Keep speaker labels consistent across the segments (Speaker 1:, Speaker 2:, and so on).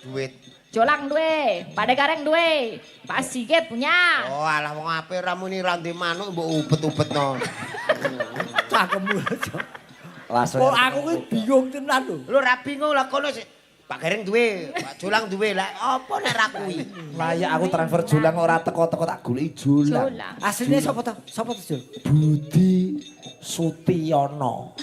Speaker 1: Duit.
Speaker 2: Jolang duwe, Pak Gareng duwe, Pak Sigit punya.
Speaker 1: Oh, alah wong apik ora muni ra ndek manuk mbok ubet-ubetno.
Speaker 3: Cangkemmu aja.
Speaker 4: Langsung.
Speaker 3: Kok aku ki bingung tenan lho.
Speaker 1: Lho ora bingung lah kono sik. Pak Gareng duwe, Pak Jolang duwe. Lah apa nek ra kuwi?
Speaker 4: Layak aku transfer Jolang ora teko-teko tak goleki Jolang.
Speaker 2: Jolang.
Speaker 3: Asline sapa to? Sapa to, Jul?
Speaker 4: Budi Sutiyono.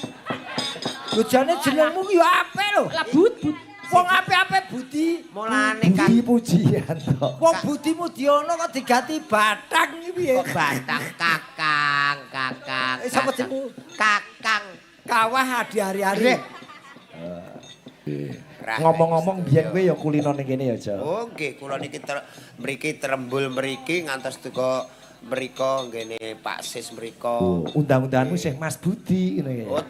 Speaker 3: Lho jane jenengmu ki yo apik lho.
Speaker 2: Lah but but.
Speaker 3: Wong apik-apik Budi.
Speaker 1: Mulane kan
Speaker 4: Budi Pujianto.
Speaker 3: Wong Budi Mudiono kok diganti Batang iki piye?
Speaker 1: kok batang kakang, kakang.
Speaker 3: Eh, sapa jenengmu?
Speaker 1: Kakang.
Speaker 3: Kawah adi hari-hari.
Speaker 4: Ngomong-ngomong biyen kowe ya kulino ning kene ya, Jo.
Speaker 1: Oh nggih, kula niki mriki trembul mriki ngantos duka mriko nggene Pak Sis mriko.
Speaker 4: Oh, undang-undanganmu sih Mas Budi ngene ya.
Speaker 1: Oh,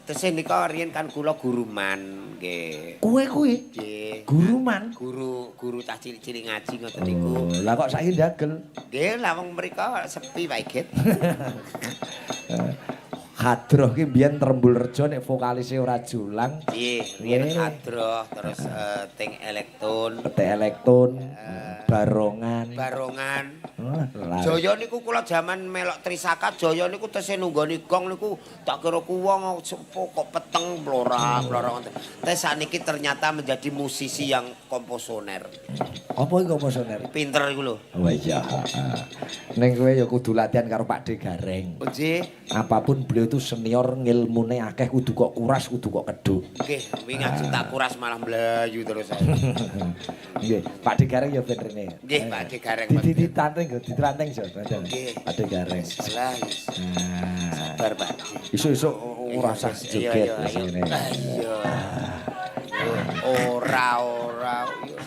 Speaker 1: tesih nika riyen kan kula guruman nggih.
Speaker 4: Kowe kuwi
Speaker 1: Nggih.
Speaker 4: guruman.
Speaker 1: Guru guru cah cilik-cilik ngaji ngoten niku.
Speaker 4: Oh, lah kok saiki ndagel.
Speaker 1: Nggih, lah wong mriko sepi Pak Igit.
Speaker 4: Hadroh ki biyen Trembul Rejo nek vokalise ora Jolang,
Speaker 1: Nggih, riyen
Speaker 4: Ngene.
Speaker 1: hadroh terus ting elektron,
Speaker 4: Pete Elektron, Barongan.
Speaker 1: barongan.
Speaker 4: Wah, lah.
Speaker 1: Jaya niku kula jaman melok Trisaka, Jaya niku tesih nunggoni gong niku tak kira ku wong sepuh kok peteng blora-blora ngoten. Tes sakniki ternyata menjadi musisi yang komposioner.
Speaker 4: Apa iku komposioner?
Speaker 1: Pinter iku lho.
Speaker 4: Oh iya. Heeh. Ning kowe ya kudu latihan karo Pak De Gareng.
Speaker 1: Oh nggih.
Speaker 4: Apapun beliau itu senior ngilmune akeh kudu kok kuras, kudu kok keduk.
Speaker 1: Nggih, wingi ngaji tak kuras malah mlayu terus saya.
Speaker 4: Nggih, Pak De Gareng ya ben rene.
Speaker 1: Nggih, Pak De Gareng.
Speaker 4: Di ditanteng, ditanteng jo.
Speaker 1: Nggih.
Speaker 4: Pak De Gareng.
Speaker 1: Lah, yes.
Speaker 4: Nah,
Speaker 1: Sabar, Pak.
Speaker 4: isuk-isuk ora usah
Speaker 1: Iya,
Speaker 4: joget
Speaker 1: iya,
Speaker 4: wis
Speaker 1: ayo.
Speaker 4: ngene.
Speaker 1: Iya. Ora, ora. Iya.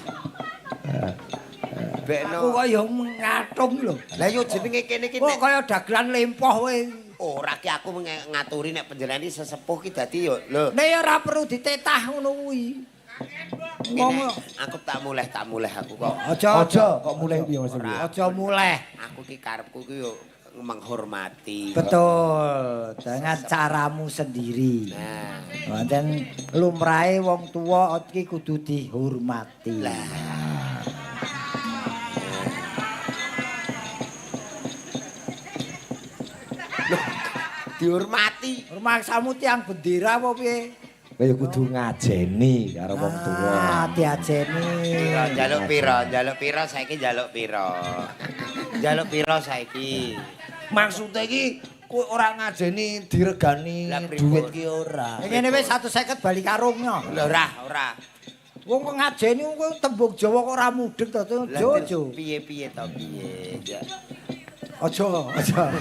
Speaker 1: Bekno.
Speaker 3: Aku kok yo ngatung lho.
Speaker 1: Lah yo jenenge kene iki
Speaker 3: Kok
Speaker 1: nek
Speaker 3: kaya dagelan lempoh kowe.
Speaker 1: ora ki aku ngaturi nek panjenengan iki sesepuh ki dadi yo lho.
Speaker 3: Nek ya ora perlu ditetah ngono kuwi. Ngomong
Speaker 1: Aku tak muleh aku kok.
Speaker 3: aja
Speaker 4: Aja kok mulai piye Mas piye?
Speaker 3: aja muleh.
Speaker 1: Aku ki karepku ki yo menghormati.
Speaker 3: Betul, dengan caramu sendiri.
Speaker 1: Nah,
Speaker 3: Wonten lumrahe wong tuwa iki kudu dihormati.
Speaker 1: lah. Loh, dihormati.
Speaker 3: Rumangsamu tiang bendera apa piye?
Speaker 4: Kowe ya kudu ngajeni karo wong tuwa.
Speaker 3: Ah, diajeni.
Speaker 1: Piro njaluk piro, njaluk piro saiki njaluk piro. Njaluk piro saiki.
Speaker 4: Maksude iki kowe ora ngajeni diregani
Speaker 1: Lah, pripun?
Speaker 4: duit ki ora.
Speaker 3: Ngene wis 150 bali karungnya.
Speaker 1: Lho ora, ora.
Speaker 3: Wong kok ngajeni kowe tembung Jawa kok ora mudeng to,
Speaker 1: Lah,
Speaker 3: Jojo.
Speaker 1: Piye-piye to piye. Ya.
Speaker 3: Aja, aja.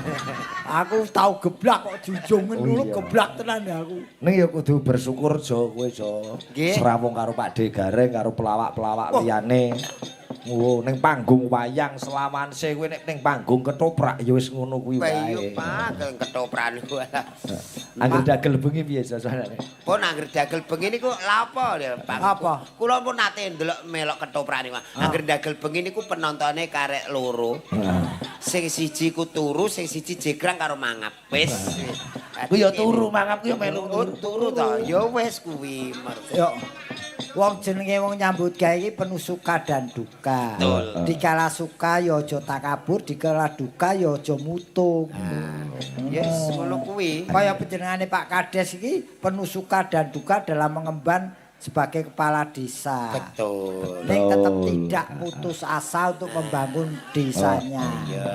Speaker 3: Aku tau geblak kok junjungen
Speaker 4: Oh,
Speaker 3: dulu
Speaker 4: iya.
Speaker 3: geblak tenan ya aku.
Speaker 4: Ning ya kudu bersyukur Jo kowe Jo.
Speaker 1: Nggih.
Speaker 4: Srawung karo Pak De Gareng karo pelawak-pelawak liyane. Oh, ning panggung wayang selawanse kowe nek ning panggung ketoprak ya wis ngono kuwi
Speaker 1: Wah, iya
Speaker 4: wae.
Speaker 1: Pak, ketoprak niku.
Speaker 4: Angger dagel bengi piye suasanane?
Speaker 1: Pun angger dagel bengi niku lha apa ya, Pak?
Speaker 3: Apa?
Speaker 1: Kula pun nate ndelok melok ketoprak niku. Angger dagel bengi niku penontone karek loro. Sing siji ku turu, sing siji jegrang karo mangap. Wis.
Speaker 4: Ku ya turu mangap ku ya melu
Speaker 1: Oh, turu to. Ya wis kuwi.
Speaker 3: Yo. Wong jenenge wong nyambut gawe iki penuh suka dan duka.
Speaker 1: Betul.
Speaker 3: Dikala suka ya aja takabur, dikala duka ya aja mutung.
Speaker 1: Yes, ngono kuwi.
Speaker 3: Kaya panjenengane Pak Kades iki penuh suka dan duka dalam mengemban sebagai kepala desa.
Speaker 1: Betul.
Speaker 3: Ning tetep tidak putus asa untuk membangun desanya.
Speaker 1: Ya.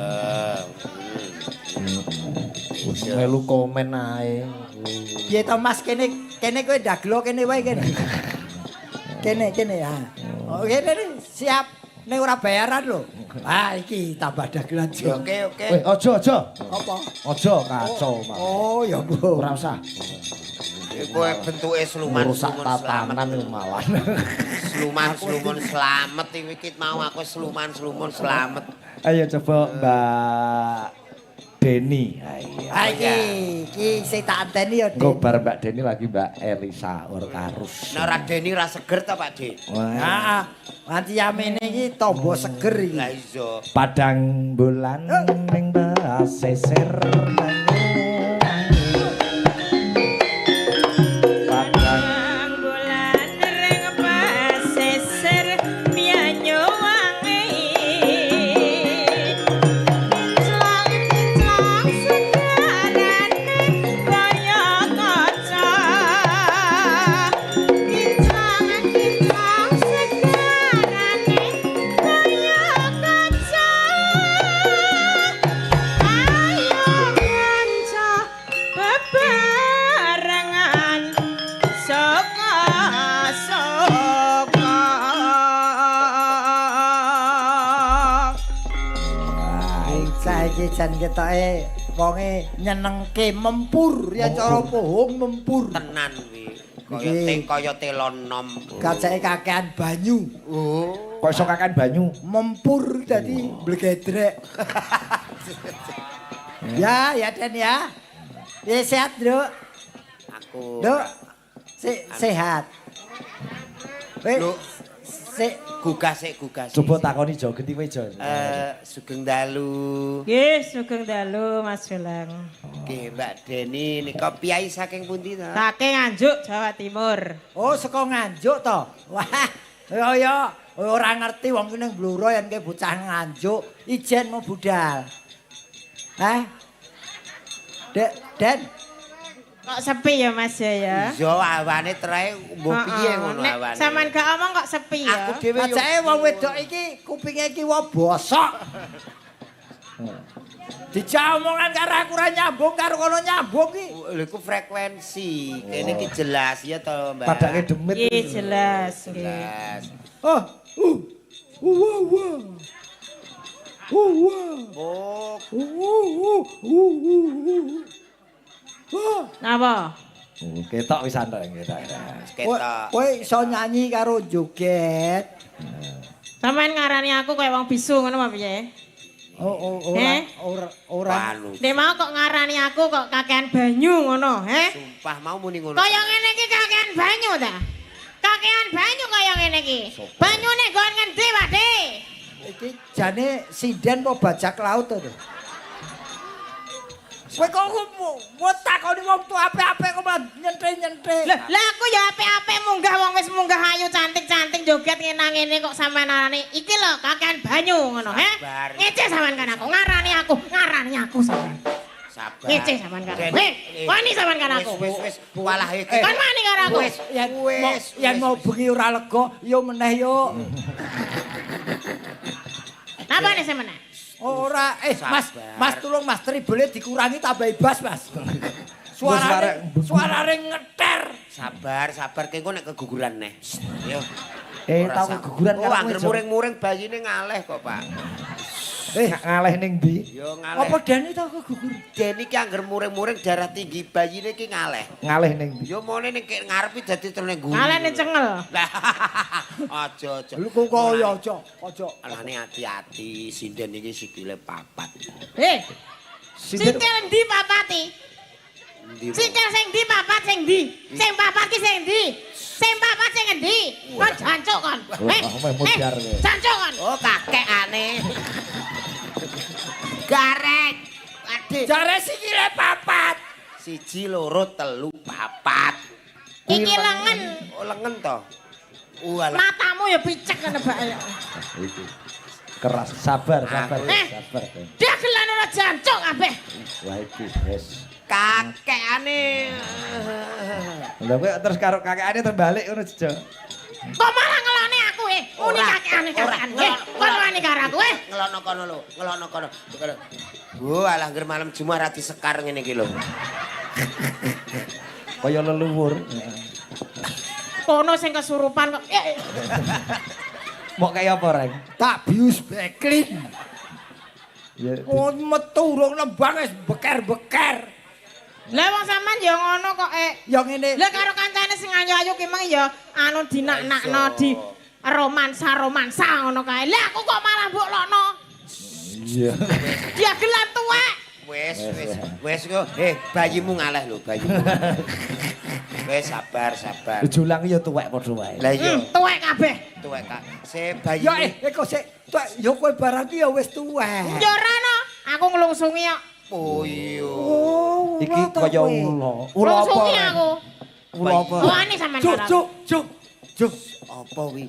Speaker 4: Wis melu komen ae.
Speaker 3: Piye to Mas kene kene kowe ndaglo kene wae kene. Kene kene ya. Oh kene nih, siap. Ning ora bayaran lho. Ah iki tambah dagelan
Speaker 1: Ya,
Speaker 3: jo.
Speaker 1: Oke, oke.
Speaker 4: Weh, aja aja.
Speaker 3: Apa?
Speaker 4: Aja kacau malah.
Speaker 3: Oh ya Bu.
Speaker 4: Ora usah.
Speaker 1: Kowe bentuke sluman
Speaker 4: Merusak
Speaker 1: slumun slamet.
Speaker 4: tatanan malah.
Speaker 1: Sluman slumun slamet iki mau aku sluman slumun slamet.
Speaker 4: Ayo coba Mbak Deni. Ayo.
Speaker 3: Ah iki iki sing tak anteni ya
Speaker 4: Engko
Speaker 3: Din.
Speaker 4: bar Mbak Deni lagi Mbak Elisa Orkarus.
Speaker 1: Nek ora Deni ora seger to Pak De.
Speaker 4: Wah.
Speaker 3: Heeh. Nganti yamene iki tombo seger iki.
Speaker 1: Lah iya.
Speaker 4: Padang bulan ning pasisir banyu. Padang
Speaker 2: Bulan ring pasisir
Speaker 3: Iki jan ketoke wonge nyenengke mempur ya cara pohong mempur.
Speaker 1: Tenan kuwi. Kaya te kaya telon nom.
Speaker 3: Kacake kakean banyu.
Speaker 1: Oh.
Speaker 4: Kok iso kakean banyu?
Speaker 3: Mempur dadi blegedrek. Ya, ya Den ya. Ya sehat, Nduk.
Speaker 1: Aku.
Speaker 3: Nduk. Sehat.
Speaker 1: Nduk.
Speaker 3: Sik
Speaker 1: gugah sik gugah.
Speaker 4: Coba takoni Jo, genti kowe Jo.
Speaker 1: Sugeng dalu.
Speaker 5: Nggih, sugeng dalu Mas Jolang.
Speaker 1: Nggih, Mbak Deni nika piyai saking pundi ta?
Speaker 5: Saking Nganjuk, Jawa Timur.
Speaker 3: Oh, saka Nganjuk to. Wah, ya ya ora ngerti wong ki ning Blora yen ki bocah Nganjuk, ijen mau budal. Hah? Dek, Den.
Speaker 5: Kok sepi ya Mas ya ya?
Speaker 1: Iya, awane trae mbok piye ngono awane.
Speaker 5: Sampeyan gak omong kok sepi ya.
Speaker 1: Aku dhewe yo.
Speaker 3: Pacake wong wedok iki kupinge iki wae bosok. Dijak omongan karo aku ora nyambung karo kono nyambung ki.
Speaker 1: Lha iku frekuensi. Kene iki jelas ya to, Mbak.
Speaker 4: Padake demit.
Speaker 5: Nggih, jelas nggih.
Speaker 1: Jelas.
Speaker 3: Oh, wah wah. Wah.
Speaker 1: Oh,
Speaker 3: Wah.
Speaker 5: Napa?
Speaker 4: Oh, ketok wisan tok ketok.
Speaker 1: Ketok.
Speaker 3: Kowe iso nyanyi karo joget.
Speaker 5: Sampeyan ngarani aku kaya wong bisu ngono apa piye?
Speaker 3: Oh, ora ora ora.
Speaker 5: Nek mau kok ngarani aku kok kakean banyu ngono, he?
Speaker 1: Sumpah mau muni ngono.
Speaker 5: Kaya ngene iki kakean banyu ta? Kakean banyu kaya ngene iki. Banyune nggon ngendi, Pak De?
Speaker 3: Iki jane sinden apa bajak laut to? Kowe kok mau takoni wong tuwa apik-apik kok malah nyentre-nyentre.
Speaker 5: Lah aku ya apik-apik munggah wong wis munggah ayu cantik-cantik joget ngene-ngene kok sampean arani iki lho kakean banyu ngono, he? Ngece sampean kan aku, ngarani aku sampean.
Speaker 1: Sabar.
Speaker 5: Ngece sampean kan. Heh, wani sampean kan aku.
Speaker 1: Wis wis walah iki.
Speaker 5: Kon wani karo aku.
Speaker 3: Wis yen mau bengi ora lega, yo meneh yo.
Speaker 5: Napa nih sampean?
Speaker 3: Ora, Mas, Mas tulung Mas tribole dikurangi tambah bas, Mas. Suarane ngeter.
Speaker 1: Sabar, sabar ki engko nek keguguran neh. Yo.
Speaker 4: Tau keguguran
Speaker 1: karo anggere muring-muring bayine ngaleh kok, Pak.
Speaker 4: Ngaleh ning ndi?
Speaker 1: Yo ngaleh.
Speaker 3: Apa Deni tau keguguran?
Speaker 1: Deni ki anggere muring-muring darah tinggi bayine ki ngaleh.
Speaker 4: Ngaleh ning ndi?
Speaker 1: Yo mone ning ngarep iki dadi terus ning nguri.
Speaker 5: Ngaleh ning cengel.
Speaker 1: Aja aja.
Speaker 3: Lho kok kaya aja, aja.
Speaker 1: Alane ati-ati sinden iki sikile papat.
Speaker 5: Sikil endi papati? Sikil sing ndi papat sing ndi? Sing papat ki sing ndi? Sing papat sing endi? Kon jancuk kon. Jancuk kon.
Speaker 1: Oh kakekane. Garek. Adik.
Speaker 3: Jare sikile papat.
Speaker 1: 1 2 3 4.
Speaker 5: Iki lengen.
Speaker 1: Oh lengen to. Walah.
Speaker 5: Matamu ya picek ngono bae.
Speaker 4: Iki. Keras, sabar, sabar, sabar.
Speaker 5: Dagelan ora jancuk kabeh.
Speaker 4: Wah iki wis.
Speaker 1: Kakekane.
Speaker 4: Lha kowe terus karo kakekane terbalik ngono Jo.
Speaker 5: Kok malah ngelone aku Muni kakekane kakekane. Kon wani karo aku
Speaker 1: Ngelono kono lho, ngelono kono. Wo alah ngger malam Jumat ra disekar ngene iki lho.
Speaker 4: Kaya leluhur.
Speaker 5: Kono sing kesurupan kok.
Speaker 4: Mok kaya apa, Reng?
Speaker 3: Tak bius beklin.
Speaker 4: Ya.
Speaker 3: Oh metu urung nembang wis beker-beker.
Speaker 5: Lah wong sampean ya ngono kok
Speaker 3: Ya ngene.
Speaker 5: Lah karo kancane sing ayu-ayu ki meng ya anu dinaknakno di romansa-romansa ngono kae. Lah aku kok malah mbok lokno.
Speaker 4: Iya.
Speaker 5: Dia gelan tuwek.
Speaker 1: Wis wis wis kok. Bayimu ngaleh lho, bayimu. Wis sabar, sabar.
Speaker 4: Julang ya tuwek padha wae.
Speaker 1: Lah iya.
Speaker 5: Tuwek kabeh.
Speaker 1: Tuwek kak. Se bayimu.
Speaker 3: Ya kok sik tuwek ya kowe barang ki ya wis tuwek.
Speaker 5: Ya ora no, aku nglungsungi kok.
Speaker 1: Oh iya.
Speaker 4: Iki kaya ula. Ula apa?
Speaker 5: Nglungsungi aku.
Speaker 4: Ula apa?
Speaker 5: Wani sampean karo aku.
Speaker 3: Cuk cuk cuk.
Speaker 1: Apa wi?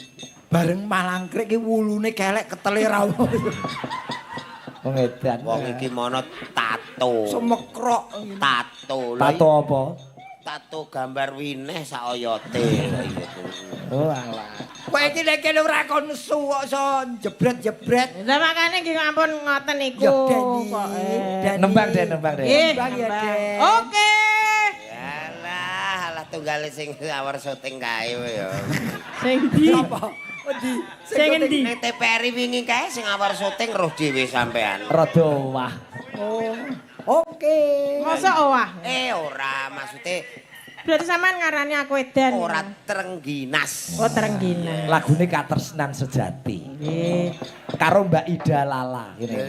Speaker 3: Bareng malangkrik ki wulune kelek ketele ra.
Speaker 4: Wong edan.
Speaker 1: Wong iki mono tato.
Speaker 3: Semekrok.
Speaker 1: Tato.
Speaker 4: Tato apa?
Speaker 1: Tato gambar wineh sak oyote.
Speaker 4: Oh alah.
Speaker 3: Kowe iki nek kene ora kon nesu kok iso jebret-jebret.
Speaker 5: Lah makane nggih ampun ngoten niku kok.
Speaker 4: Nembang Den, nembang Den.
Speaker 3: Nembang ya Den.
Speaker 5: Oke.
Speaker 1: Alah, alah tunggale sing awar syuting kae ya.
Speaker 5: Sing ndi?
Speaker 3: Apa? Endi?
Speaker 5: Sing endi?
Speaker 1: Ning TPRI wingi kae sing awar syuting roh dhewe sampean.
Speaker 4: Rada wah.
Speaker 3: Oh. Oke.
Speaker 5: Mosok owah.
Speaker 1: Eh ora, maksude
Speaker 5: Berarti sampean ngarani aku edan.
Speaker 1: ora trengginas.
Speaker 5: Oh, trengginas.
Speaker 4: Lagune Katresnan Sejati.
Speaker 5: Nggih.
Speaker 4: Karo Mbak Ida Lala ngene.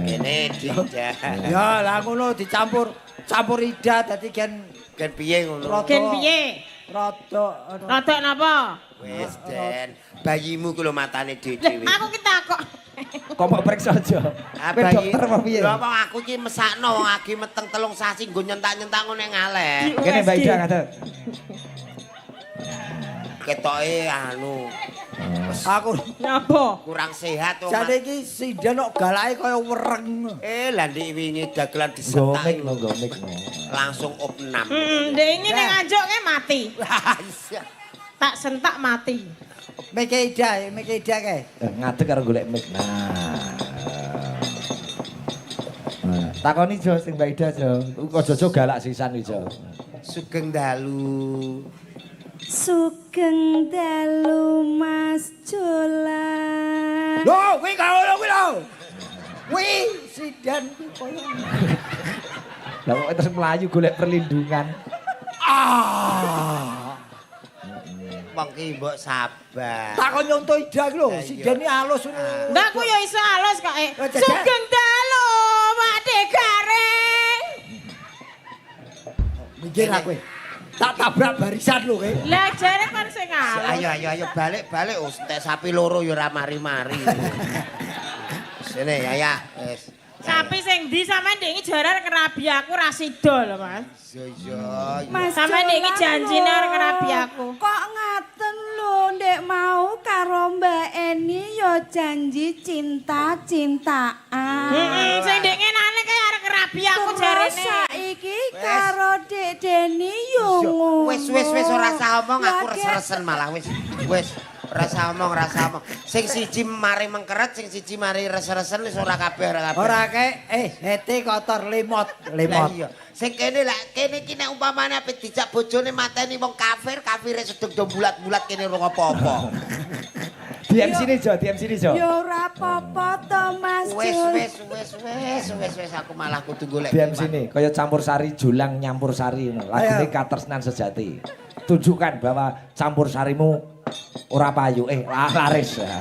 Speaker 1: Kene dijak.
Speaker 3: Ya lah ngono dicampur campur Ida dadi gen
Speaker 1: Gen piye ngono?
Speaker 3: Rada-
Speaker 5: Gen piye?
Speaker 3: rada anu.
Speaker 5: Rada napa?
Speaker 1: Wis, Den. Bayimu ku lho matane
Speaker 5: Lah,
Speaker 1: dhewe.
Speaker 5: aku ki takok.
Speaker 4: Kok mbok periksa aja.
Speaker 1: Ah,
Speaker 4: Kowe dokter apa piye?
Speaker 1: Lho apa aku iki mesakno wong agi meteng 3 sasi nggo nyentak-nyentak ngono ngaleh.
Speaker 4: Kene Mbak Ida ngadeg.
Speaker 1: Ketoke anu
Speaker 3: Aku
Speaker 5: Napa?
Speaker 1: kurang sehat wong.
Speaker 3: jane iki sinden kok galake kaya wereng.
Speaker 1: Eh lah ndik wingi dagelan disetak
Speaker 4: Gomik no, gomik no.
Speaker 1: langsung opnam.
Speaker 5: Heeh, ndek iki ning Nganjuk ke mati.
Speaker 1: Iya.
Speaker 5: Tak sentak mati.
Speaker 3: Mike Ida, Mike Ida kae.
Speaker 4: Ngadeg karo golek mic. Nah. Nah, takoni Jo sing Mbak Ida Jo. Aja-aja galak sisan iki Jo.
Speaker 1: Sugeng dalu.
Speaker 6: Sugeng dalu Mas Jolan.
Speaker 3: Lho, kuwi gak ngono kuwi lho. Kuwi sinden kuwi kaya
Speaker 4: Lah kok terus melayu golek perlindungan.
Speaker 3: ah.
Speaker 1: Wong ki mbok sabar.
Speaker 3: Takon nyonto Ida iki lho,
Speaker 1: Lah iya.
Speaker 3: sinden iki alus ngono.
Speaker 5: Ndak aku ya iso alus kok. eh.
Speaker 3: Oh, jajal.
Speaker 5: Sugeng dalu Pak De Gareng.
Speaker 3: Minggir aku. Tak tabrak barisan lho kowe.
Speaker 5: Lah jare kon sing alus.
Speaker 1: Ayo ayo ayo balik balik oh entek sapi loro ya ora mari-mari. Sini ya ya wis.
Speaker 5: Sapi sing ndi sampean ndek iki jaran kerabi aku ra sida lho Mas.
Speaker 1: Iya iya.
Speaker 6: Mas
Speaker 5: Sampeyan
Speaker 6: Jolan
Speaker 5: iki janjine
Speaker 6: lho.
Speaker 5: arep ngerabi aku.
Speaker 6: Kok ngaten lho ndek mau karo Mbak Eni ya janji cinta-cintaan.
Speaker 5: Heeh, sing ndek ngenane kae arep ngerabi aku
Speaker 6: Terus
Speaker 5: jarene.
Speaker 6: saiki karo Dek Deni yo ngono.
Speaker 1: Wis wis wis ora usah omong aku
Speaker 6: Lah,
Speaker 1: resen-resen malah wis. Wis ora usah omong, ora usah omong. Sing siji mari mengkeret, sing siji mari resen-resen wis ora kabeh ora kabeh.
Speaker 3: Ora kae eh hete kotor lemot,
Speaker 1: Lah
Speaker 3: lemot.
Speaker 1: iya. Sing kene lah kene iki nek umpamane ape dijak bojone mateni wong kafir, kafire sedeng do bulat-bulat kene ora apa-apa.
Speaker 4: Di MC ini Jo, di MC ini Jo.
Speaker 6: Ya ora apa-apa to Mas
Speaker 1: Wis
Speaker 6: Jul.
Speaker 1: wis wis wis wis wis aku malah kudu golek.
Speaker 4: Di MC ini kaya campur sari Jolang nyampur sari ngono. Lagune
Speaker 3: Ayo.
Speaker 4: Katresnan Sejati. Tunjukkan bahwa campur sarimu ora payu, laris. Ah.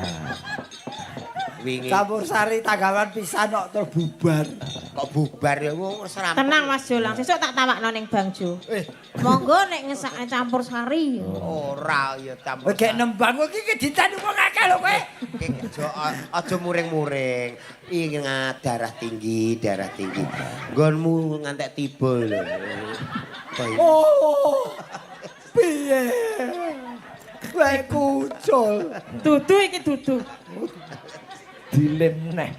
Speaker 1: Wingi
Speaker 3: Campur sari tanggapan pisan kok terus bubar.
Speaker 1: kok bubar ya wong wis rampung.
Speaker 5: Tenang Mas Jolang, sesuk tak tawakno ning Bang Jo.
Speaker 3: Eh,
Speaker 5: Monggo nek ngesakne campur sari.
Speaker 1: Ora ya campur.
Speaker 3: kowe gek nembang kowe iki keditani wong akeh lho kowe.
Speaker 1: Aja muring-muring. Ingat darah tinggi, darah tinggi. Nggonmu ngantek tiba lho.
Speaker 3: Oh. Piye? Kowe kucul.
Speaker 5: Dudu iki dudu.
Speaker 4: Dilem neh.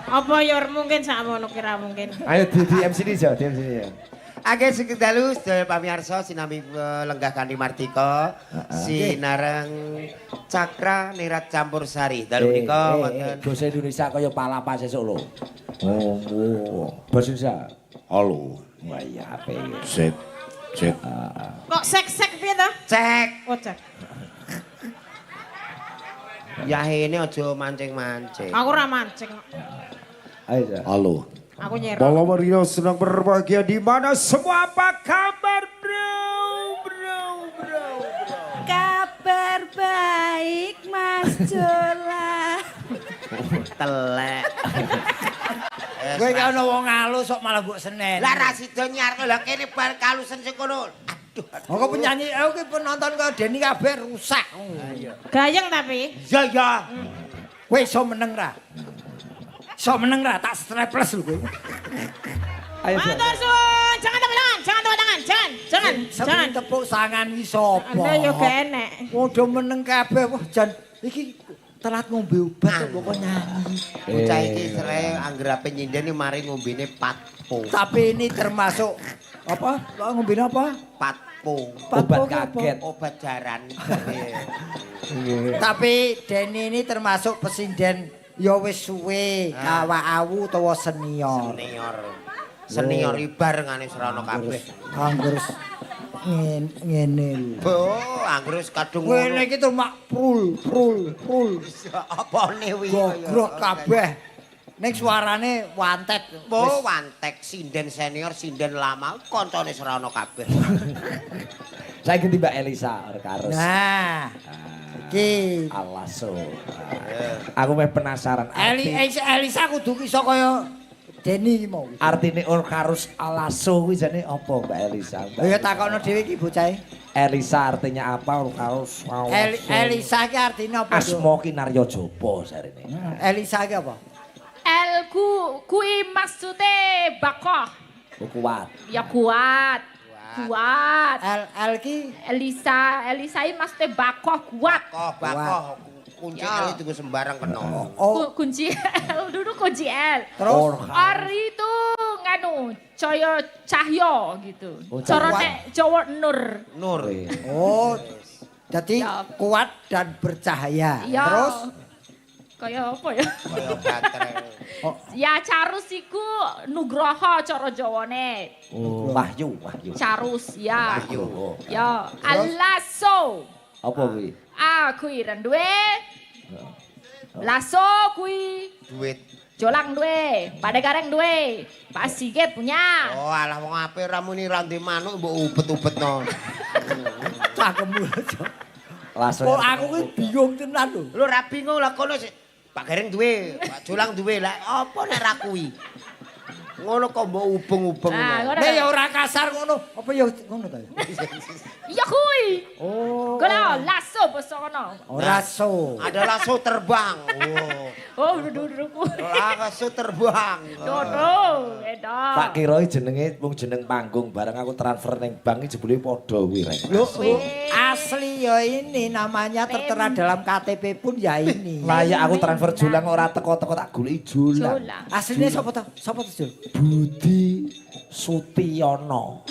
Speaker 5: Apa ya mungkin sakmono kira mungkin.
Speaker 4: Ayo di MC ini Jo, di MC ini. Jo.
Speaker 1: Oke, sugeng dalu sedaya pamirsa sinambi lenggah kanthi martika sinareng cakra nirat campur sari. Dalu menika wonten
Speaker 4: Basa Indonesia kaya palapa sesuk lho. Oh, Basa Indonesia.
Speaker 7: Halo.
Speaker 4: Wah iya apik.
Speaker 7: Cek. Cek.
Speaker 5: Kok sek-sek piye to?
Speaker 1: Cek.
Speaker 5: Oh, cek.
Speaker 1: Ya ini aja mancing-mancing.
Speaker 5: Aku ora mancing.
Speaker 4: Ayo Jo.
Speaker 7: Halo.
Speaker 5: Aku nyerok.
Speaker 7: Malam Rio senang berbahagia di mana semua apa kabar bro bro bro bro.
Speaker 6: Kabar baik Mas Jolan.
Speaker 1: Telek.
Speaker 3: Kowe ki ana wong alus kok malah mbok senen.
Speaker 1: Lah ra sida nyarno lah kene bar kalusen sing kono. Aduh.
Speaker 3: Kok penyanyi aku ki penonton kaya Deni kabeh rusak.
Speaker 5: Gayeng tapi.
Speaker 1: Iya ya.
Speaker 3: Kowe iso meneng ra? Iso meneng ra? Tak streples lho kowe.
Speaker 4: Ayo Jo.
Speaker 5: Matur suwun. Jangan tepuk tangan, jangan tepuk tangan, jangan, jangan, jangan.
Speaker 3: Sing tepuk tangan iki sapa?
Speaker 5: Anda yo gak enek.
Speaker 3: Padha meneng kabeh wah jan iki telat ngombe obat kok kok nyanyi.
Speaker 1: Bocah iki sere anggere ape nyinden mari ngombene patpo.
Speaker 3: Tapi ini termasuk apa? Kok ngombe apa?
Speaker 1: Patpo.
Speaker 4: Obat
Speaker 3: Patpo ki apa?
Speaker 4: kaget.
Speaker 1: Obat jaran.
Speaker 3: Tapi Deni ini termasuk pesinden ya wis suwe, awak-awu utawa senior.
Speaker 1: Senior. Senior ibar ngene serana kabeh.
Speaker 3: Angger ngene lho.
Speaker 1: Bo, angger wis kadung
Speaker 3: Ngene iki tuh mak prul prul prul.
Speaker 1: Apane wi?
Speaker 3: Gogrok kabeh. Ning suarane wantet.
Speaker 1: Oh, wantek sinden senior, sinden lama, koncone ora ana kabeh.
Speaker 4: Saiki Mbak Elisa Orkarus.
Speaker 3: Nah, iki
Speaker 4: Alaso. Aku meh penasaran.
Speaker 3: Elisa kudu iso kaya Deni iki mau.
Speaker 4: Artine Orkarus Alaso kuwi jane apa Mbak Elisa? Mbak
Speaker 3: Ya takokno dhewe iki bocahe.
Speaker 4: Elisa artinya apa Orkarus Alaso?
Speaker 3: Elisa iki artine apa?
Speaker 4: Asma Kinarya Japa jarene.
Speaker 3: Elisa iki apa?
Speaker 2: El ku kui maksude bakoh.
Speaker 4: Oh, kuat.
Speaker 2: Ya kuat. Kuat.
Speaker 3: L L ki
Speaker 2: Elisa, Elisa iki maksude bakoh kuat.
Speaker 1: Bakoh, bakoh. Kunci L itu sembarang kena.
Speaker 3: Oh,
Speaker 2: Kunci L dulu kunci L.
Speaker 3: terus
Speaker 2: Or itu nganu, caya cahyo gitu.
Speaker 4: Oh,
Speaker 2: Cara nek Jawa nur.
Speaker 1: Nur.
Speaker 3: Oh. Jadi
Speaker 2: Ya.
Speaker 3: kuat dan bercahaya.
Speaker 2: Ya.
Speaker 3: Terus
Speaker 2: kaya apa ya?
Speaker 1: Kaya baterai.
Speaker 2: Ya Carus iku nugroho cara Jawane.
Speaker 4: Oh, Wahyu, Wahyu.
Speaker 2: Carus ya.
Speaker 1: Wahyu.
Speaker 2: Ya, Alaso.
Speaker 4: Apa kuwi?
Speaker 2: Ah, kuwi renduwe. Laso kuwi
Speaker 1: Duit.
Speaker 2: Jolang duwe, Pade Gareng duwe, Pak Sigit punya.
Speaker 1: Oh, alah wong apik ora muni ra ndek manuk mbok ubet-ubetno.
Speaker 3: Cangkemmu aja.
Speaker 4: Laso.
Speaker 3: Kok aku ki bingung tenan lho.
Speaker 1: Lho ra bingung lah kono sik. Pak Gareng duwe, Pak Jolang duwe. Lah apa nek ra kuwi? Ngono kok mbok ubeng-ubeng
Speaker 2: Nah,
Speaker 1: ngono.
Speaker 2: ngono.
Speaker 3: Nek ya ora kasar ngono, apa ya ngono ta?
Speaker 2: Ya kuwi.
Speaker 3: Oh.
Speaker 2: Kono laso basa kono.
Speaker 3: Ora so.
Speaker 1: Ada laso terbang. Oh.
Speaker 2: Oh, dudu kuwi.
Speaker 1: Laso terbang.
Speaker 2: Dodo, edan.
Speaker 4: Tak kira jenenge wong jeneng panggung bareng aku transfer ning bank iki jebule padha kuwi rek.
Speaker 3: Lho, asli ya ini namanya tertera dalam KTP pun ya ini.
Speaker 4: Lah ya aku transfer Jolang ora teko-teko tak goleki Jolang.
Speaker 2: Jolang.
Speaker 3: Aslinya sapa to? Sapa to, Jul?
Speaker 4: Budi Sutiono.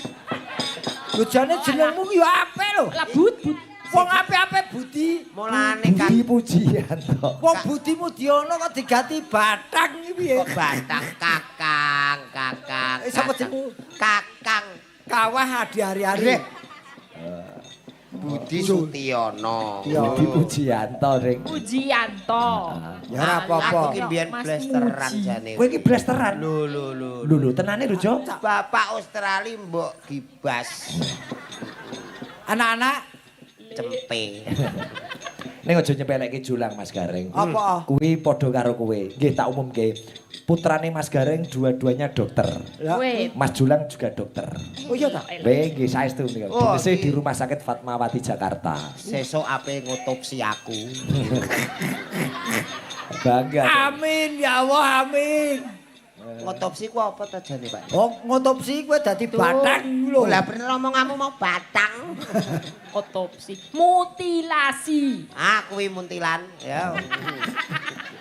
Speaker 3: Lho jane jenengmu ki ya apik lho.
Speaker 2: Lah but but.
Speaker 3: Wong apik-apik Budi.
Speaker 1: Mulane kan
Speaker 4: Budi Pujianto.
Speaker 3: Wong Budi Mudiono kok diganti Batang iki piye?
Speaker 1: kok batang kakang, kakang.
Speaker 3: Eh, sapa jenengmu?
Speaker 1: Kakang
Speaker 3: Kawah adi hari-hari.
Speaker 1: Budi Sutiono.
Speaker 3: Iya.
Speaker 4: Budi Pujianto ring.
Speaker 2: Pujianto.
Speaker 3: Ya ora apa-apa.
Speaker 1: Aku ki mbiyen
Speaker 2: Mas
Speaker 1: blasteran
Speaker 2: Muji.
Speaker 1: jane.
Speaker 4: Kowe iki blasteran.
Speaker 1: Lho lho lho.
Speaker 4: Lho lho tenane lho Jo.
Speaker 1: Bapak Australia mbok gibas
Speaker 3: Anak-anak
Speaker 1: cempe.
Speaker 4: Ning aja nyepelekke Jolang Mas Gareng.
Speaker 3: Apa?
Speaker 4: Kuwi padha karo kowe. Nggih tak umumke. Putrane Mas Gareng dua-duanya dokter.
Speaker 3: Lah,
Speaker 2: Weh.
Speaker 4: Mas Jolang juga dokter.
Speaker 3: Oh iya ta?
Speaker 4: Weh nggih saestu menika.
Speaker 1: Oh,
Speaker 4: Dinese
Speaker 1: iki.
Speaker 4: di Rumah Sakit Fatmawati Jakarta.
Speaker 1: Sesuk ape ngotopsi aku.
Speaker 4: Bangga.
Speaker 3: Amin ya Allah, amin.
Speaker 1: Ngotopsi ku apa ta jane, Pak?
Speaker 3: Oh, ngotopsi kowe dadi batang lho.
Speaker 1: Lah bener omonganmu mau batang.
Speaker 2: Otopsi. Mutilasi.
Speaker 1: Ah, kuwi muntilan ya.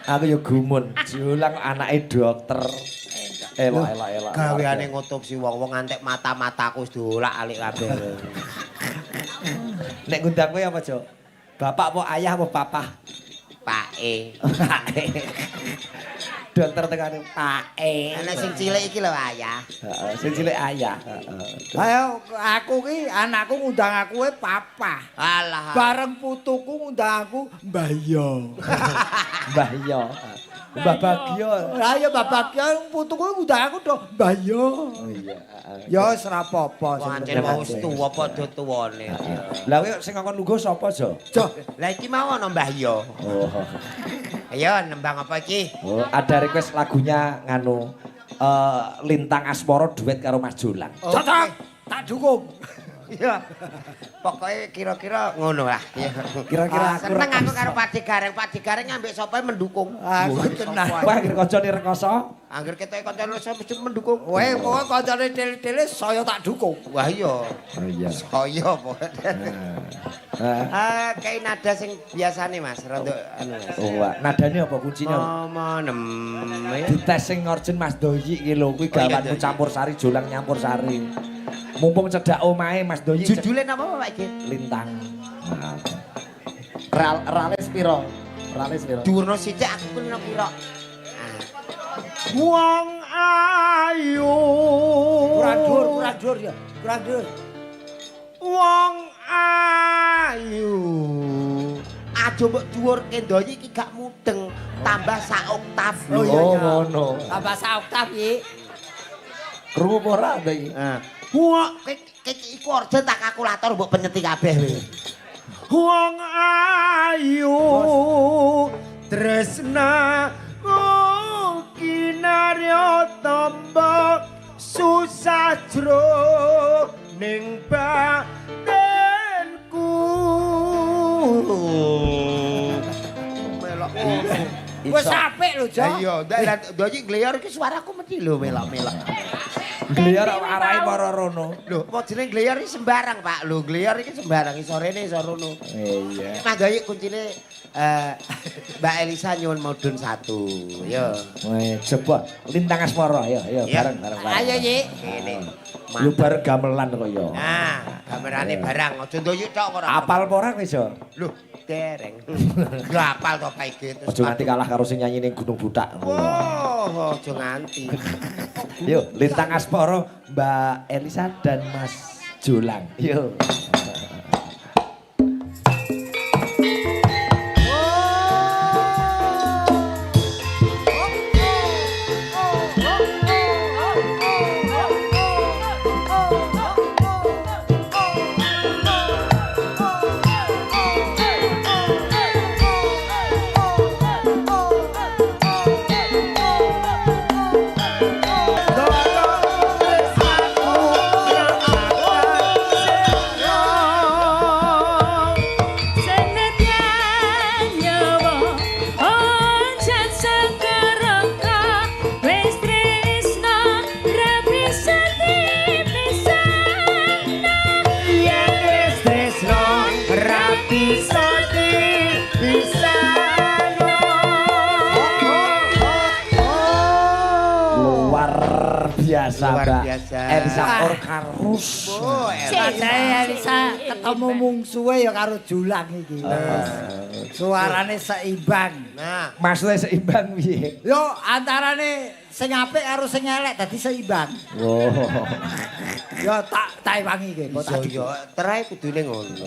Speaker 4: Aku ya gumun. Jolang anake dokter. Elok elok elok.
Speaker 1: Gaweane ngotopsi wong-wong antek mata-mataku wis diolak-alik kabeh.
Speaker 4: Nek ngundang kowe apa, Jo? Bapak apa ayah apa papa?
Speaker 1: Pak E.
Speaker 4: Dokter tekane Pak E.
Speaker 1: Ana sing cilik iki lho ayah.
Speaker 4: Heeh, sing cilik ayah. Heeh.
Speaker 3: Ayo aku ki anakku ngundang aku e papa.
Speaker 1: Alah.
Speaker 3: Bareng putuku ngundang aku Mbah Yo.
Speaker 4: Mbah Yo. Mbah Bagio.
Speaker 3: Lah ya Mbah Bagio putuku ngundang aku do Mbah Yo.
Speaker 4: Oh iya. Heeh.
Speaker 3: Ya wis ora apa-apa.
Speaker 1: Wong ancen mau wis tuwa padha tuwane.
Speaker 4: Lah kowe sing ngakon lungguh sapa, Jo?
Speaker 3: Jo,
Speaker 1: Lah iki mau ana Mbah Yo.
Speaker 4: Oh.
Speaker 1: Ayo nembang apa iki?
Speaker 4: Oh, ada request lagunya nganu Lintang Asmoro duet karo Mas Jolang.
Speaker 3: cocok. Tak dukung.
Speaker 1: Iya. Pokoke kira-kira ngono lah. Iya.
Speaker 4: Kira-kira aku
Speaker 1: Seneng aku karo Pak Gareng. Pak Gareng ambek sapa mendukung.
Speaker 3: Aku tenan.
Speaker 4: Wah, anggere kancane rekoso.
Speaker 1: Angger ketoke kancane sapa mesti mendukung.
Speaker 3: Kowe pokoke kancane tele-tele saya tak dukung.
Speaker 1: Wah iya.
Speaker 4: Oh iya.
Speaker 1: Saya pokoke.
Speaker 4: Heeh.
Speaker 1: Ah, kayak nada sing biasane Mas, rada anu Mas.
Speaker 4: Oh, wah. Nadane apa kuncine?
Speaker 1: Mama nem.
Speaker 4: Dites sing ngorjen Mas Doyi iki lho, kuwi
Speaker 1: Oh, iya,
Speaker 4: gawanmu
Speaker 1: Doyi.
Speaker 4: campur sari, Jolang nyampur sari. Mumpung cedhak omahe Mas Doyi
Speaker 1: Judule napa Pak iki?
Speaker 4: Lintang. Heeh. Rales piro? Rales piro?
Speaker 1: Durno sithik aku kuwi piro. Ah.
Speaker 7: Wong ayu.
Speaker 3: Kurang dhuwur, kurang dhuwur ya. Kurang dhuwur.
Speaker 7: Wong ayu.
Speaker 1: Aja mbok dhuwurke ndoyi iki gak mudeng, tambah sak oktav.
Speaker 3: Oh iya
Speaker 4: Oh
Speaker 3: iya.
Speaker 4: ngono.
Speaker 3: Tambah sak oktav iki.
Speaker 4: Krungu apa ora ta iki?
Speaker 1: Heeh. Wah, iku order tak kalkulator mbok penyeti kabeh kowe.
Speaker 7: Wong ayu tresna kinarya tamba susah jro ning batinku.
Speaker 1: Melok.
Speaker 3: Wis apik lho, Jo.
Speaker 1: Lah iya, ndak ndoyi ngleyor iki suaraku mesti lho melok-melok.
Speaker 4: Gliyar arahe para rono.
Speaker 1: Lho, apa jenenge ngleyor iki sembarang, Pak. Lho, ngleyor iki sembarang iso rene iso rono.
Speaker 4: Iya.
Speaker 1: Mas Doyi kuncine Mbak Elisa nyuwun mudhun satu. Yo.
Speaker 4: Weh, coba Lintang Asmara ayo ayo
Speaker 1: Iya.
Speaker 4: bareng bareng bareng.
Speaker 3: Ayo, Yi.
Speaker 1: Kene.
Speaker 4: Yo bareng gamelan kok yo.
Speaker 1: Nah, gamerane barang aja ndoyi tok ora.
Speaker 4: Apal apa ora kowe, Jo?
Speaker 1: Lho, dereng. Lho apal to Pak iki.
Speaker 4: Aja nganti kalah karo sing nyanyi ning Gunung Butak.
Speaker 1: Wah, aja nganti.
Speaker 4: Yo, Lintang Asmara Mbak Elisa dan Mas Jolang. Yo.
Speaker 2: Senadyan nyawa aja sekeraka wis tresna ra bisa dipisahna.
Speaker 7: Yen wis tresno ra bisa dipisahno.
Speaker 4: Luar biasa,
Speaker 1: Luar
Speaker 4: Mbak.
Speaker 1: biasa.
Speaker 4: Elisa Orkarus.
Speaker 1: Oh,
Speaker 3: Padahal Elisa ketemu mungsuhe ya karo Julang iki. Suarane seimbang.
Speaker 1: Nah,
Speaker 4: Maksudnya seimbang piye?
Speaker 3: Yo antarane sing apik karo sing elek dadi seimbang.
Speaker 4: Oh.
Speaker 3: Yo tak tak ewangi iki, kok tak
Speaker 1: iso yo terae kudune ngono.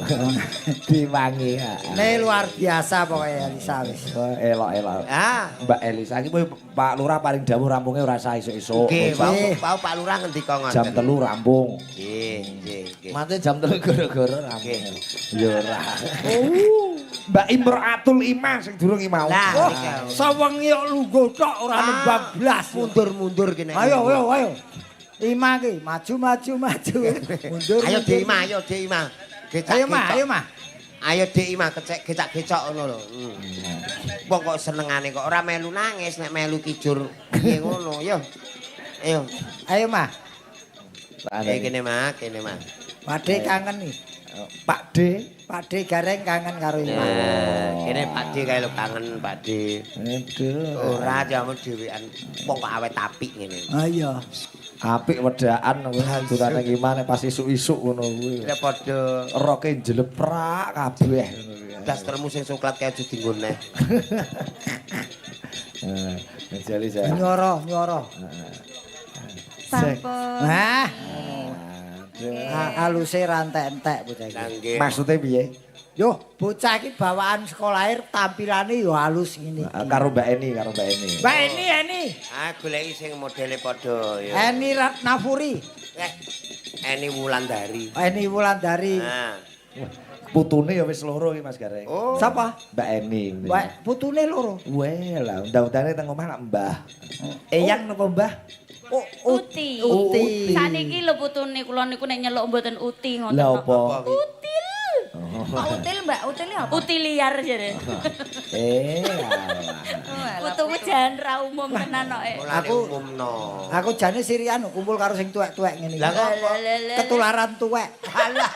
Speaker 4: Diwangi. Ha.
Speaker 3: Ne luar biasa pokoknya Elisa wis.
Speaker 4: Oh, elok elok.
Speaker 1: Ah,
Speaker 4: Mbak Elisa iki Pak Lurah paling dawuh rampungnya ora sah esuk-esuk.
Speaker 1: nggih,
Speaker 3: Nggih.
Speaker 1: wau Pak Lurah ngendika ngoten.
Speaker 4: Jam 3 rampung.
Speaker 1: Nggih, nggih, nggih.
Speaker 4: Mate jam 3 gara-gara rampung.
Speaker 1: Nggih.
Speaker 4: Ya ora. Mbak Imroatul Ima sing durung iki mau.
Speaker 1: Lah,
Speaker 3: Oh,
Speaker 1: niki.
Speaker 3: sewengi kok lungguh tok ora nembang blas.
Speaker 1: Mundur-mundur kene.
Speaker 3: Ayo ayo ayo. Ima ki maju maju maju. Mundur.
Speaker 1: Ayo
Speaker 3: mundur.
Speaker 1: Dik Ima, ayo Dik Ima. Gecak.
Speaker 3: Ayo Mah, ayo Mah.
Speaker 1: Ayo Dik Ima kecek gecak-gecok ngono lho. Wong kok senengane kok ora melu nangis nek melu kijur piye ngono yo. Ayo.
Speaker 3: Ayo Mah.
Speaker 1: Kene Mah, kene Mah.
Speaker 3: Pakde kangen nih.
Speaker 4: Pak D.
Speaker 3: Pakde Gareng kangen karo Ima.
Speaker 1: Nah, kene Pak D kae lho kangen Pak D.
Speaker 4: Aduh.
Speaker 1: Ora jamu dhewean wong kok awet apik ngene.
Speaker 3: Ah iya.
Speaker 4: Apik wedaan kuwi durane gimana pas isuk-isuk ngono kuwi.
Speaker 1: Nek padha
Speaker 4: Roke njleprak kabeh ngono kuwi.
Speaker 1: dastermu sing coklat kae aja dienggo neh.
Speaker 4: Eh, jali saya.
Speaker 3: Nyoro, nyoro.
Speaker 6: Sampun.
Speaker 3: Nah, aluse ra entek-entek bocah iki.
Speaker 1: Lah nggih.
Speaker 4: Maksudnya piye?
Speaker 3: Yo, bocah iki bawaan sekolah air tampilane yo halus ngene iki.
Speaker 4: Karo Mbak Eni, karo Mbak Eni.
Speaker 3: Mbak Eni, Eni.
Speaker 1: Ah goleki sing modele padha ya.
Speaker 3: Eni Ratnafuri,
Speaker 1: Eh, Eni Wulandari.
Speaker 3: Eni Wulandari.
Speaker 1: Nah.
Speaker 4: Putune ya wis loro iki Mas Gareng.
Speaker 1: Oh.
Speaker 3: Sapa?
Speaker 4: Mbak Eni.
Speaker 3: Mbak putune loro.
Speaker 4: Weh lah, undang-undangnya teng omah lak Mbah. Eyang napa Mbah?
Speaker 3: Oh,
Speaker 8: Uti.
Speaker 3: Uti.
Speaker 8: Saniki lho putune kula niku nek nyeluk mboten uti ngoten.
Speaker 4: Lah
Speaker 8: kok.
Speaker 4: apa?
Speaker 8: Util.
Speaker 6: Kok util Mbak? Util apa?
Speaker 8: Uti liar jare.
Speaker 4: Eh, alah.
Speaker 8: Putuku jan ra umum tenan kok.
Speaker 1: Aku umumno.
Speaker 3: Aku jane sirian kumpul karo sing tuwek-tuwek ngene iki.
Speaker 1: Lah kok apa?
Speaker 3: Ketularan tuwek.
Speaker 1: Alah,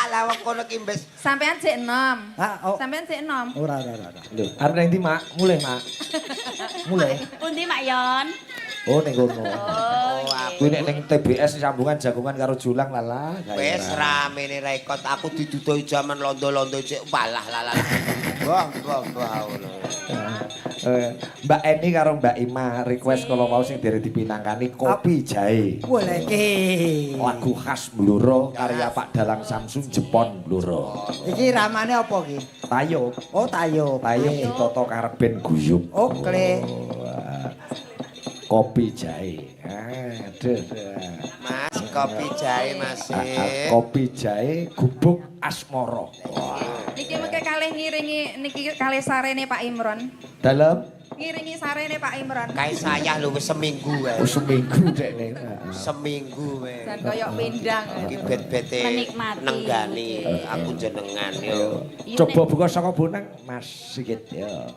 Speaker 1: lah wong kono ki mbes.
Speaker 6: Sampean sik enom.
Speaker 3: Hah, oh.
Speaker 6: Sampean sik enom.
Speaker 3: Ora ora ora.
Speaker 4: Lho, arep nang ndi, Mak? Mulih, Mak. Mulih.
Speaker 8: Pundi Mak Yon?
Speaker 4: Oh ning kono.
Speaker 8: Oh,
Speaker 4: Kuwi nek ning TBS sambungan jagongan karo Julang lalah.
Speaker 1: Wis ramene rekod aku didudoi jaman londo-londo cek walah lalah. Wah, wah, wah ngono.
Speaker 4: Mbak Eni karo Mbak Ima request kalau mau sing dereng dipinangkani Kopi Jahe.
Speaker 3: Boleh iki.
Speaker 4: Lagu khas Bluro karya Pak Dalang Samsung Jepon Bluro.
Speaker 3: Iki ramane apa iki?
Speaker 4: Tayub.
Speaker 3: Oh, tayub.
Speaker 4: Tayub ditata karben guyub.
Speaker 3: Oke.
Speaker 4: Wah. Kopi Jahe. Aduh.
Speaker 1: Mas, kopi jahe Mas.
Speaker 4: Kopi Jahe gubuk asmara. Wah.
Speaker 6: Niki mengke kalih ngiringi niki kalih sarene Pak Imron.
Speaker 4: Dalem
Speaker 6: Ngiringi sarene Pak Imron.
Speaker 1: Kae sayah lho wis seminggu wae.
Speaker 4: oh, seminggu dekne.
Speaker 1: Seminggu wae.
Speaker 6: Jan koyok pindang.
Speaker 1: Iki bet-bete
Speaker 8: Menikmati.
Speaker 1: nenggani aku jenengan yo.
Speaker 8: Iya,
Speaker 4: Coba
Speaker 8: nek-
Speaker 4: buka saka bonang Mas Sigit ya.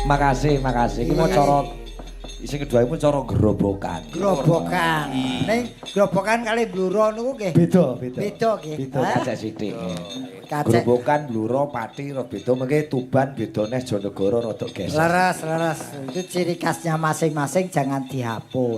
Speaker 4: Makasih, makasih. Iki mau cara sing kedua iku cara gerobokan.
Speaker 3: Grobokan. Ning grobokan kali Bluro niku nggih.
Speaker 4: Beda, beda.
Speaker 3: Beda nggih.
Speaker 4: Beda
Speaker 3: Hah?
Speaker 4: kacek sithik.
Speaker 3: Kacek.
Speaker 4: Grobokan Bluro Pati ro beda mengke Tuban beda neh Jonegoro rada geser.
Speaker 3: Leres, leres. Itu ciri khasnya masing-masing jangan dihapus.